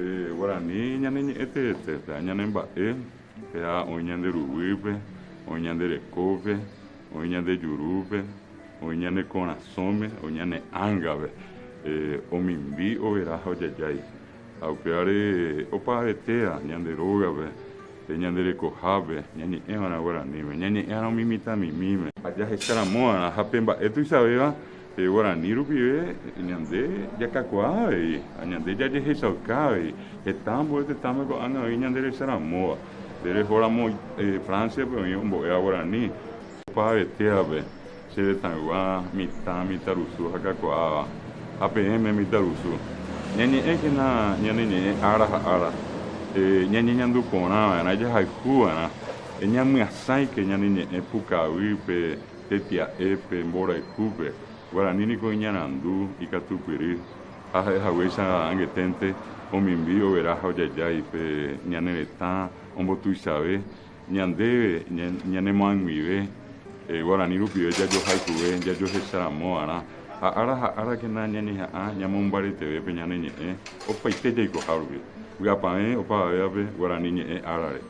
Pe guarani ñane ñe'ẽ teete, péva ñane mba'e, péva oĩ ñande ruguýpe, oĩ ñande rekópe, oĩ ñande jurúpe, oĩ ñane korasõme, oĩ ñane ángape, omimbi, overa ha ojajái. Ha upévare opavetéva ñande rógape, pe ñande rekohápe, ñañe'ẽva'erã guaraníme, ñañe'ẽva'erã umi mitãmimíme. Ha jahecharamóva'erã ha pe mba'e tuichavéva pe guarani rupive ñande jakakuaa avei ha ñande jajehechauka avei. Heta ambue tetãme ko'ág̃a oĩ ñande recharamóva. Nde rehóramo Francia-pe oĩ ombo'éva guarani. Opavetévape che retãygua mitã, mitãrusu ha kakuaáva, ha peẽme mitãrusu. Ñañe'ẽkena ñane ñe'ẽ ára ha ára, ñañeñandu porã va'erã, jahayhu va'erã, ñamyasãike ñane ñe'ẽ pukavýpe, tetia'épe, mborayhúpe. Guarani niko iñarandu, ikatupyry, ha ha'e haguéicha angeténte omimbi, overa ha ojajái pe ñane retã ombotuichave. Ñandéve ñanemoag̃uive guarani rupive jajohayhuve, jajohecharamova'erã ha ára ha árakena ñañeha'ã ñamombareteve pe ñane ñe'ẽ opaite jaikoha rupi. Vy'apavẽ opavavévape guarani ñe'ẽ árare.